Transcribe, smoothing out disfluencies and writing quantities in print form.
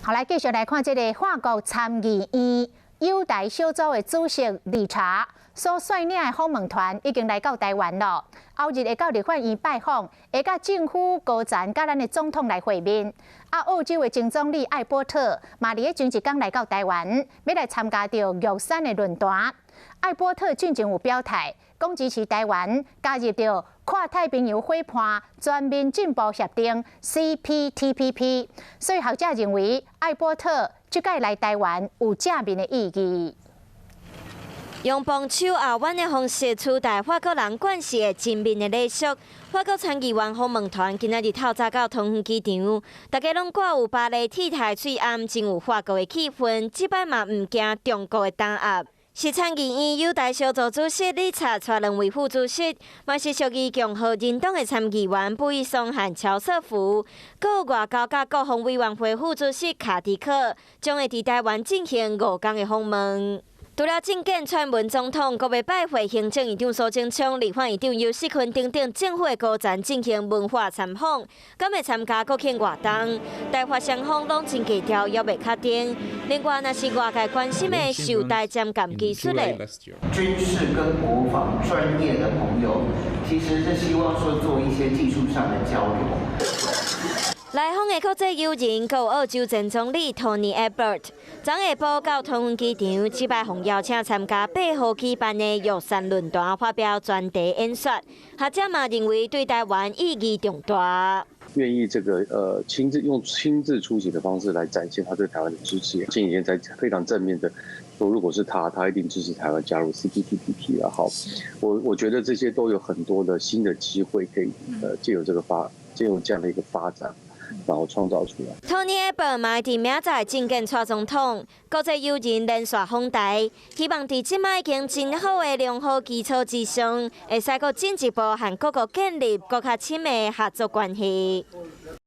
好，來繼續來看這个法國參議院友台小組的主席理查所率領的訪問團已經來到台灣囉。後日會到立法院拜訪，會佮政府高層佮咱的總統來會面。啊，澳洲的前總理艾伯特嘛佇咧前一工來到台灣，欲來參加著玉山的論壇。艾伯特進前有表態，講支持台灣加入著跨太平洋夥伴全面進步協定（CPTPP），所以學者認為艾伯特這擺來台灣有正面的意義。用磅手握挽的方式取代法國人慣勢的正面的禮俗。法國參議員訪問團今仔日透早到桃園機場，大家攏掛有巴黎鐵塔喙罨，真有法國的氣氛。這擺嘛毋驚中國的打壓。是參議院友台小組主席理查帶兩位副主席，嘛是屬於共和人黨的參議員布伊松和喬瑟夫，閣有外交佮國防委員會副主席卡迪克，將會佇台灣進行5工的訪問。除了政見蔡英文總統，閣欲拜會行政院長蘇貞昌、立法院長游錫堃等等政府的高層進行文化參訪，敢會參加國慶活動？台法雙方攏真低調，猶未確定。另外，若是外界關心的售台潛艦技術咧，軍事跟國防專業的朋友，其實是希望說做一些技術上的交流。來訪的國際友人，閣有澳洲前總理托尼·艾伯特，昨下晡到桃園機場，這擺予邀請參加8號舉辦的玉山論壇，發表專題演說。學者嘛認為對台灣意義重大。願意這個親自用親自出席的方式來展現他對台灣的支持。前幾天才非常正面的說，如果是他，他一定支持台灣加入 CPTPP 啊。好，我覺得這些都有很多的新的機會可以借由這樣的一個發展，然後創造出來。 Tony Abbott 嘛佇明仔載政見蔡總統，國際友人連續訪台，希望佇這擺已經真好的良好基礎之上，會使閣進一步和各國建立閣較親密的合作關係。